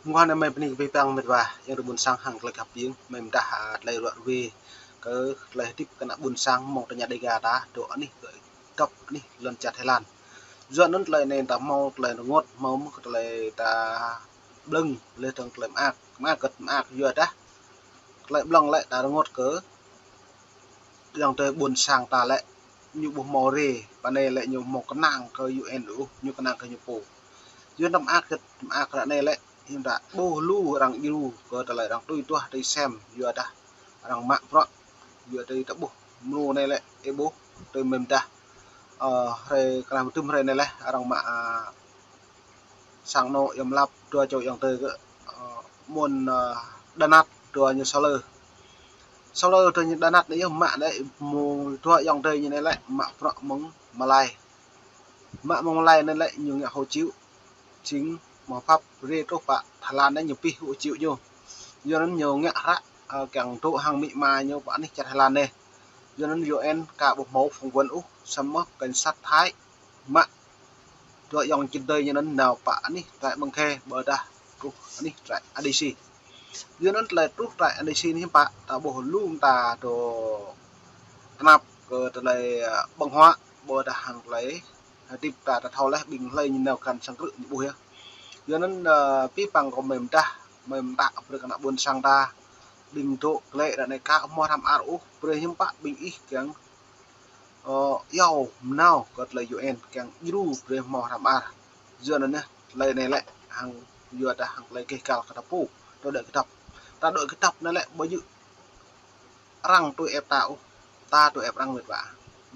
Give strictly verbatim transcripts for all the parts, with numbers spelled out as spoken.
Mơguah anai mơi bơni kơ abih bang met wa, ayŏng adơi ƀuôn sang hăng tơlơi khăp hiêng, mơi pơdah, a, tơlơi ruă ruê kơ tơlơi hơdip kơ ană ƀuôn sang mơ̆ng tơña Dega ta, dŏ anih gơ̆ dŏp anih lŏn čar Thái Lan. Yua anŭn tơlơi anai ta hmâo tơlơi rơngot, hmâo mơ̆ tơlơi ta blơ̆ng, laih dơ̆ng tơlơi mơak, mơak gơ̆t mơak yua dah tơlơi blơ̆ng lĕ ta rơngot kơ ayŏng adơi ƀuôn sang ta lĕ ñu ƀu hmâo rê, pơ anai lĕ ñu hmâo kơnang kơ U N ôh, ñu kơnang kơ ñu pô. Yua anŭn mơak gơ̆t mơak ră anai lĕ, hiư̆m ta ƀuh lu arăng djru kơ tơlơi arăng tui tuah tui sem, yua dah arăng mă bruă, yua tui ta ƀuh mơ̆ng anai lĕ, ih ƀuh tui mơ̆n dah. Ơ, hrơi kơnang mơtưm hrơi anai lĕ, arăng mă, a, sang anŏ yom lăp dua čô ayŏng adơi gơ̆, ơ, mơ̆n, ơ, Đà Nẵng dua ñu Sôlơ. Sôlơ dua ñu Đà Nẵng anai yơh mă anai mơ̆ng dua ayŏng adơi ñu anai lĕ mă bruă mơ̆ng Malai. Mă mơ̆ng Malai anai lĕ ñu ngă hộ chiếu. Jing mơ̆ pap rê truh pơ Thái Lan anai ñu pĭ hộ chiếu ñu. Yua anŭn ñu ngă hră, ơ, kiăng dŏ hăng amĭ ama ñu pơ anih čar Thái Lan anai. Yua anŭn U N ka ƀu hmâo phỏng vấn ôh, samơ̆ cảnh sát Thái mă dua ayŏng adơi ñu anŭn nao pơ anih trại Măng Khê, ƀôdah truh anih trại A D C. Yua anŭn tơlơi truh trại A D C anai hiư̆m pă, ta ƀuh lu mơta dŏ tơnap kơ tơlơi, a, ƀơ̆ng huă, ƀôdah hăng tơlơi hơdip ta, ta thâo laih ƀing hlơi ñu nao găn sang krư̆ ñu ƀuh yơh. Yua anŭn, ơ, abih bang kơ mơi pơdah, mơi pơdah brơi kơ ană ƀuôn sang ta, ƀing dŏ glaĭ ră anai ka hmâo hrăm ar ôh, brơi hiư̆m pă ƀing ih kiăng, ơ, iâu mơnao kơ tơlơi U N kiăng djru brơi hmâo hrăm ar. Yua anŭn yơh, tơlơi anai lĕ hăng yua dah hăng tơlơi gêh gal kơ ta pô, ta dŏ kơdŏp. Ta dŏ kơdŏp anai lĕ ƀu djơ̆ arăng tui ĕp ta ôh, ta tui ĕp arăng met wa.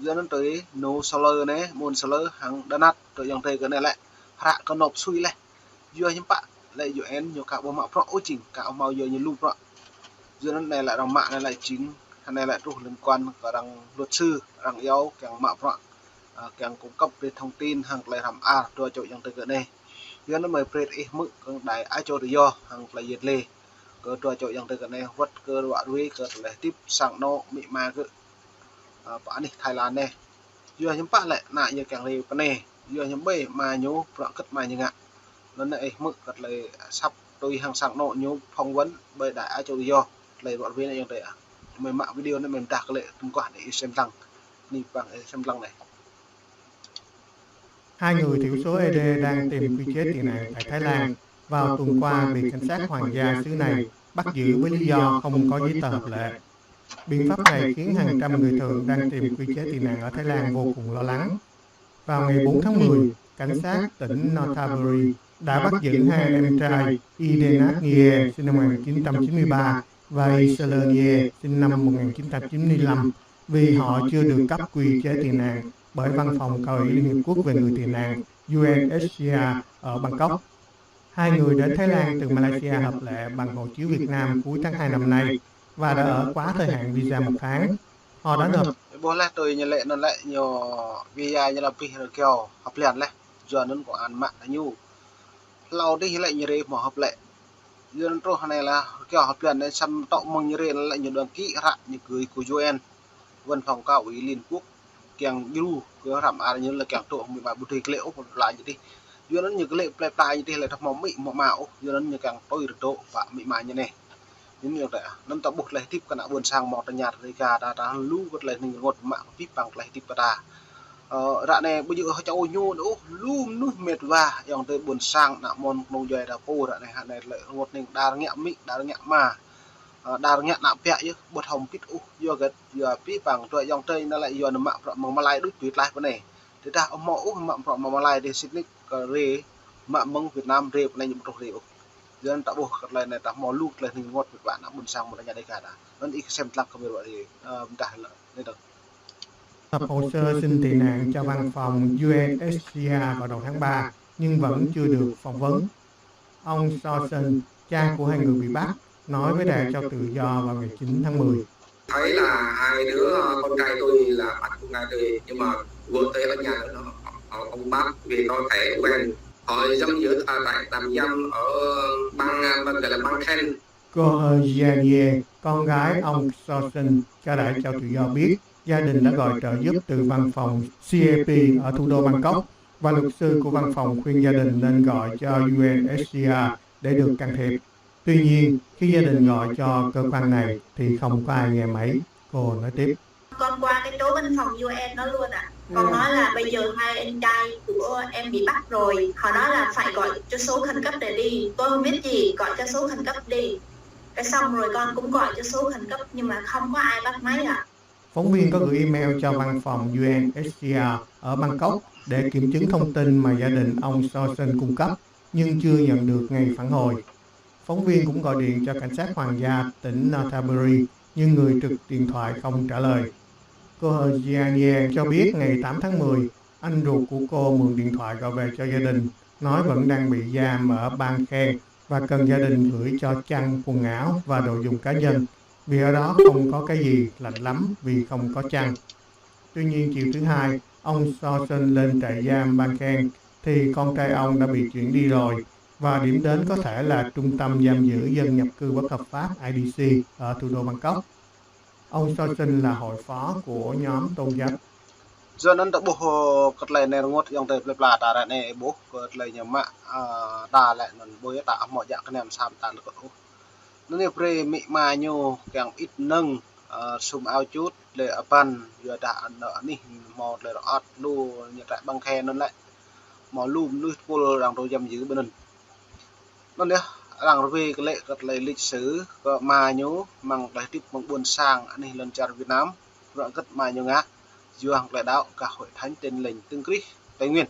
Yua anŭn tui ñu Sôlơ anai, mơ̆n Sôlơ hăng Đà Nẵng dua ayŏng adơi gơ̆ anai lĕ hră kơ nộp sui laih. Yua hiư̆m pă lĕ U N ñu ka ƀu mă bruă ôh jing, ka hmâo yua ñu lu bruă. Yua anŭn anai lĕ arăng mă anai lĕ jing, anai lĕ truh liên quan kơ arăng luật sư, arăng iâu kiăng mă bruă, a, kiăng cung cấp brơi thông tin hăng tơlơi hrăm ar dua čô ayŏng adơi gơ̆ anai. Yua anŭn mơi brơi ih hmư̆ kơ đài Á Châu Tự Do hăng tơlơi yet lê kơ dua čô ayŏng adơi gơ̆ anai wơ̆t kơ ruă ruê kơ tơlơi hơdip sang anŏ amĭ ama gơ̆, a, pơ anih Thái Lan anai. Yua hiư̆m pă lĕ ană ñu kiăng rê pơ anai, yua hiư̆m ƀơi ama ñu, bruă hơget ama ñu ngă. Anŭn anai ih hmư̆ kơ tơlơi asăp tui hăng sang anŏ ñu phỏng vấn ƀơi đài Á Châu Tự Do, tơlơi ruă ruê anai ayŏng adơi ah. Mơi mă video anai mơi pơdah glaĭ tơ̆m mơguah anai ih sem lăng. Anai păng ih sem lăng anai. Hai người thiểu số Ê Đê đang tìm quy chế tị nạn tại Thái Lan vào tuần qua bị cảnh sát hoàng gia xứ này bắt giữ với lý do không có giấy tờ hợp lệ. Biện pháp này khiến hàng trăm người Thượng đang tìm quy chế tị nạn ở Thái Lan vô cùng lo lắng. Vào ngày bốn tháng mười, cảnh sát tỉnh Nonthaburi đã bắt giữ hai anh em trai Idenak Nye sinh năm một nghìn chín trăm chín mươi ba và Iseler Nye sinh năm một nghìn chín trăm chín mươi lăm vì họ chưa được cấp quy chế tị nạn bởi Văn phòng Cao ủy Liên Hiệp Quốc về người tị nạn, U N H C R, ở Bangkok. Hai người đến Thái Lan từ Malaysia hợp lệ bằng hộ chiếu Việt Nam cuối tháng hai năm nay và đã ở quá thời hạn visa một tháng. Họ đã nộp Ih ƀuh laih tui ñu lĕ anŭn lĕ ñu visa ñu lăp abih rơgao hơplĕn laih. Yua anŭn kơ ană mă ñu. Hlâo adih lĕ ñu rê hmâo hơplĕn. Yua anŭn truh anai lĕ rơgao hơplĕn anai samơ̆ tŏ mơ̆ng ñu rê anŭn lĕ ñu đăng ký hră ñu gửi kơ U N, Văn phòng Cao ủy Liên Quốc, kiăng djru kơ hrăm ar ñu lĕ kiăng dŏ amĭ ama ƀu dưi glaĭ ôh pơ plơi pla ñu adih. Yua anŭn ñu glaĭ plơi pla ñu adih lĕ ta hmâo amĭ hmâo ama ôh, yua anŭn ñu kiăng tui rơdŏ pơ amĭ ama ñu anai. Anŭn ayŏng adơi ah, anŭn ta ƀuh tơlơi hơdip kơ ană ƀuôn sang mơ̆ng tơña Dega ta, ta lu kơ tơlơi hning rơngot mă kơ abih bang tơlơi hơdip kơ ta. Ơ, ră anai ƀu djơ̆ hơčâo ñu ôh, lu mơnuih met wa, ayŏng adơi ƀuôn sang, ană mơ̆n kơnung djuai ta pô, ră anai hă anai tơlơi rơngot hning, đa rơngiă amĭ, đa rơngiă ama, ơ, đa rơngiă ană ƀiă yơh, ƀu thâo hơbĭt ôh, yua hơget, yua abih bang dua ayŏng adơi anai lĕ yua anŭn mă bruă mơ̆ng Malai đôč tui tlaih pơ anai. Tơdah ƀu hmâo ôh mă bruă mơ̆ng Malai dih sĭt nik kơ rê mă mơ̆ng Việt Nam rê pơ anai ñu ƀu truh rê ôh. Yua anŭn ta ƀuh kơ tơlơi anai ta hmâo lu tơlơi hning rơngot met wa ană ƀuôn sang mơ̆ng tơña Dega ta. Anŭn ih kơsem tlăk kơ mơi ruă rê, ơ, pơdah lĕ anai dơ̆ng. Lập hồ sơ xin tị nạn cho văn phòng U N H C R vào đầu tháng ba, nhưng vẫn chưa được phỏng vấn. Ông Sorsen, cha của hai người bị bắt, nói với Đài Châu Tự Do vào ngày chín tháng mười. Thấy là hai đứa con trai tôi là bắt con trai tôi, nhưng mà vợ tôi ở nhà nữa, nó, họ không bắt vì có thẻ U N. Họ giam giữ, à, tại, tạm giam ở bang, bang, gọi là bang Khen. Gohar Janie, con gái ông Sorsen, cho Đài Châu Tự Do biết, gia đình đã gọi trợ giúp từ văn phòng C A P ở thủ đô Bangkok và luật sư của văn phòng khuyên gia đình nên gọi cho U N H C R để được can thiệp. Tuy nhiên, khi gia đình gọi cho cơ quan này thì không có ai nghe máy, cô nói tiếp. Con qua cái chỗ văn phòng U N đó luôn ạ. Con nói là bây giờ hai anh trai của em bị bắt rồi. Họ nói là phải gọi cho số khẩn cấp để đi. Tôi không biết gì, gọi cho số khẩn cấp đi. Cái xong rồi con cũng gọi cho số khẩn cấp nhưng mà không có ai bắt máy ạ. Phóng viên có gửi email cho văn phòng U N H C R ở Bangkok để kiểm chứng thông tin mà gia đình ông Sawson cung cấp, nhưng chưa nhận được ngay phản hồi. Phóng viên cũng gọi điện cho cảnh sát hoàng gia tỉnh Nonthaburi, nhưng người trực điện thoại không trả lời. Cô Hơ Jia Ye cho biết ngày tám tháng mười, anh ruột của cô mượn điện thoại gọi về cho gia đình, nói vẫn đang bị giam ở Bang Khen và cần gia đình gửi cho chăn, quần áo và đồ dùng cá nhân, vì ở đó không có cái gì, lạnh lắm vì không có chăn. Tuy nhiên, chiều thứ hai, ông Sawson lên trại giam Bang Khen thì con trai ông đã bị chuyển đi rồi, và điểm đến có thể là trung tâm giam giữ dân nhập cư bất hợp pháp I D C ở thủ đô Bangkok. Ông Sawson là hội phó của nhóm tôn giáo. Yua anŭn ta ƀuh kơ tơlơi anai rơngot ayŏng adơi plơi pla ta ră anai ƀuh kơ tơlơi ñu mă, a, ta lĕ anŭn ƀu ta hmâo jak kơnăm sam ta lơkŭt ôh. Anŭn yơh brơi amĭ ama ñu kiăng ĭt nơ̆ng, a, sum ao čut lĕ aban yua dah anŭn anih hmâo tơlơi rơŏt lu ñu trại Bang Khen anŭn lĕ. Hmâo lu mơnuih tơpul arăng dŏ giam giữ ƀơi anŭn. Anŭn yơh, arăng rơwe kơ lĕ kơ tơlơi lịch sử kơ ama ñu, mơ̆ng tơlơi hơdip mơ̆ng ƀôn sang anih lŏn čar Việt Nam, bruă hơget ama ñu ngă, yua hăng tơlơi đaŏ gah Hội Thánh Tin Lành Đấng Christ Tây Nguyên.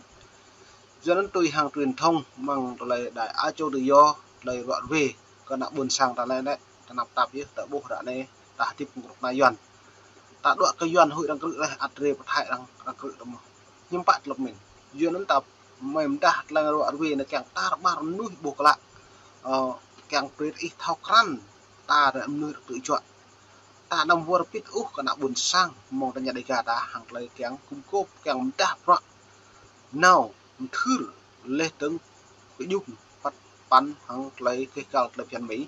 Yua anŭn tui hăng truyền thông mơ̆ng tơlơi đài Á Châu Tự Do, tơlơi bruă rơwe kơ ană ƀôn sang ta lĕ, ta tơnap tap yơh, ta ƀuh ră anai, ta hơdip mơ̆ng kơnuk kơna Yuan. Ta đuaĭ kơ Yuan huĭ arăng krư̆ laih, ăt rai pơthai arăng, arăng krư̆ ta mơ̆n. Hiư̆m pă tơlơi pơmĭn. Yua anŭn ta mơ̆ng dah tơlơi ruă rơwe anai kiăng tar ƀar mơnuih ƀuh klă. Ơ, kiăng brơi ih thâo krăn, ta ră mơnuih rơkơtư̆ juă. Ta anăm wơr bĭt ôh kơ ană ƀôn sang, mơ̆ng ta ña Dêga ta hăng tơlơi kiăng gum gôp, kiăng mơdah bruă. Nao, mơthưr, laih dơ̆ng kơjung păt păn hăng tơlơi kơh kal tơlơi phiăn Mi.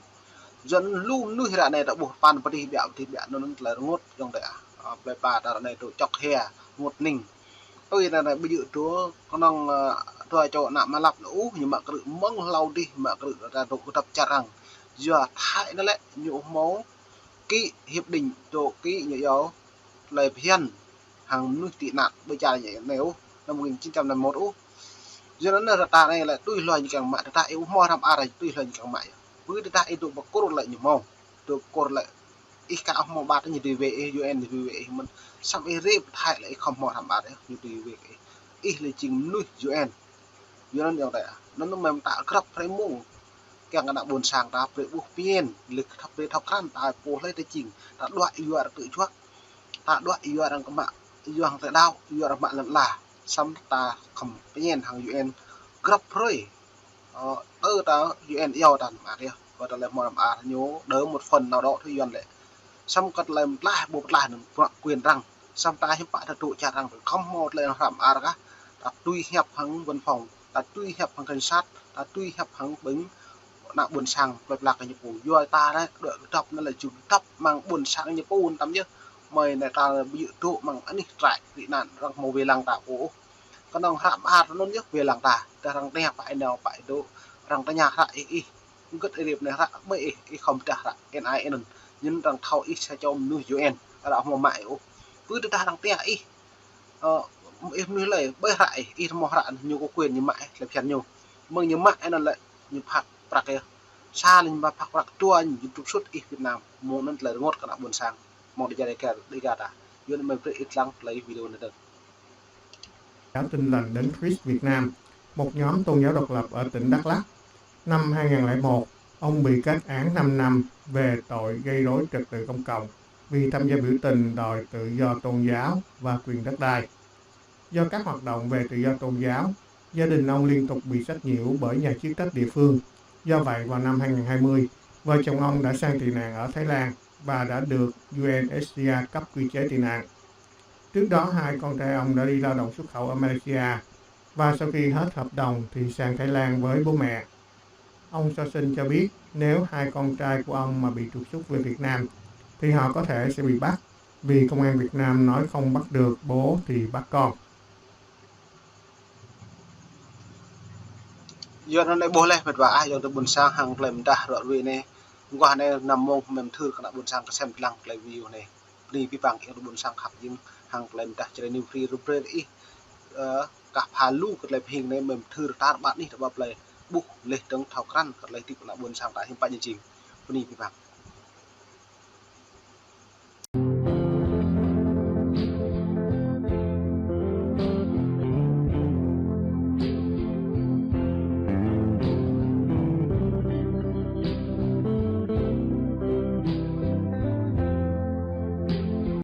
Yua anŭn lu mơnuih ră anai ta ƀuh păn pơdih ƀiă, pơdih ƀiă anŭn tơlơi rơngot ayŏng adơi ah. A, plơi pla ta ră anai dŏ čŏk hia, rơngot ning. Tui ră anai ƀu djơ̆ dua kơnơ̆ng, a, dua čô ană mơlăp ôh, ñu mă krư̆ mơ̆ng hlâo adih, mă krư̆ ta dŏ kơdŏp čar arăng. Yua Thái anŭn lĕ ñu hmâo ký hiệp định dŏ ký ñu yua tơlơi phiăn hăng mơnuih tị nạn ƀơi čar ñu anai ôh, năm một nghìn chín trăm năm mươi mốt ôh. Yua anŭn ră ta anai lĕ tui hluai ñu kiăng mă, tơdah ih ƀu hmâo hrăm ar tui hluai ñu kiăng mă yơh. Bơ tơdah ih dŏ pơkôr lĕ ñu hmâo. Dŏ pơkôr lĕ ih ka hmâo ƀat ñu tui wê ih, U N ñu tui wê ih mơ̆n. Samơ̆ ih rai pơ Thái lĕ ih khŏm hmâo hrăm ar ih, ñu tui wê ih. Ih lĕ jing mơnuih U N. Yua anŭn ayŏng adơi ah. Anŭn mơ̆ng ta grăp hrơi mông. Kiăng kơ ană ƀôn sang ta brơi ƀuh pơmĭn, lĕ thâo brơi thâo krăn ta pô hlơi ta jing. Ta đuaĭ yua rơkơtư̆ juă. Ta đuaĭ yua arăng kơ mă, yua hăng tơlơi đaŏ, yua arăng mă lŏn ala. Samơ̆ ta khŏm pơmĭn hăng U N grăp hrơi. Ơ, tơ ta U N iâu ta hrăm ar yơh. Kơ tơlơi hmâo hrăm ar ñu đơ một phần nào đó thôi Yuan lĕ. Samơ̆ kơ tơlơi pơtlaih, ƀu pơtlaih anŭn bruă quyền arăng. Samơ̆ ta hiư̆m pă ta dŏ čar arăng, khŏm hmâo tơlơi hrăm ar kah. Ta tui hiăp hăng văn phòng, ta tui hiăp hăng cảnh sát, ta tui hiăp hăng ƀing ană ƀôn sang plơi pla kơ ñu pô. Yua ta anai dŏ kơdŏp anŭn lĕ jing kơdŏp mơ̆ng ƀôn sang ñu pô tam yơh. Mơi anai ta ƀu djơ̆ dŏ mơ̆ng anih trại tị nạn arăng hmâo wai lăng ta ôh. Kơnơ̆ng hră mơar anŭn yơh wai lăng ta. Tơdah arăng tơña pă ih nao pă ih dŏ, arăng tơña hră ih, ih hơget ih rip anai, hră mơi ih, ih khŏm pơdah hră N I A anŭn. Ñen arăng thâo ih sa čô mơnuih U N, arăng hmâo mă ih ôh. Bơ tơdah arăng tơña ih, ơ, ih mơnuih hlơi, ƀơi hră ih, ih hmâo hră anŭn, ñu có quyền ñu mă ih, tơlơi phiăn ñu. Mơ̆ng ñu mă ih anŭn lĕ ñu phat prăk yơh. Sa lĕ ñu phat prăk, dua ñu trục xuất ih Việt Nam. Mơ̆ng anŭn tơlơi rơngot kơ ană ƀôn sang mơ̆ng Dêga, Dêga ta. Yua anŭn mơi brơi ih lăng tơlơi video anŭn dơ̆ng. Giáo Tin Lành Đấng Christ Việt Nam, một nhóm tôn giáo độc lập ở tỉnh Đắk Lắk. Năm hai nghìn lẻ một, ông bị kết án năm năm về tội gây rối trật tự công cộng vì tham gia biểu tình đòi tự do tôn giáo và quyền đất đai. Do các hoạt động về tự do tôn giáo, gia đình ông liên tục bị sách nhiễu bởi nhà chức trách địa phương. Do vậy, vào năm hai nghìn hai mươi, vợ chồng ông đã sang tị nạn ở Thái Lan và đã được U N H C R cấp quy chế tị nạn. Trước đó, hai con trai ông đã đi lao động xuất khẩu ở Malaysia và sau khi hết hợp đồng thì sang Thái Lan với bố mẹ. Ông Sawson cho biết nếu hai con trai của ông mà bị trục xuất về Việt Nam thì họ có thể sẽ bị bắt vì công an Việt Nam nói không bắt được bố thì bắt con. Yua anŭn anai ƀuh laih mĕt wa ah, ayŏng adơi ƀôn sang hăng tơlơi mơdah ră ruai anai. Mơguah anai năm mông mơ̆n thâo kơ ană ƀôn sang kơsem tơlang tơlơi video anai. Bơni abih bang ayŏng adơi ƀôn sang khăp jing hăng tơlơi mơdah Jrai New Free rơbrơi ih, ơ, kah pha lu kơ tơlơi pơhing anai mơ̆n thâo tar ƀar anih ta ƀă plơi. Ƀuh laih dơ̆ng thâo krăn kơ tơlơi hơdip ană ƀôn sang ta hiư̆m pă jing. Bơni abih bang.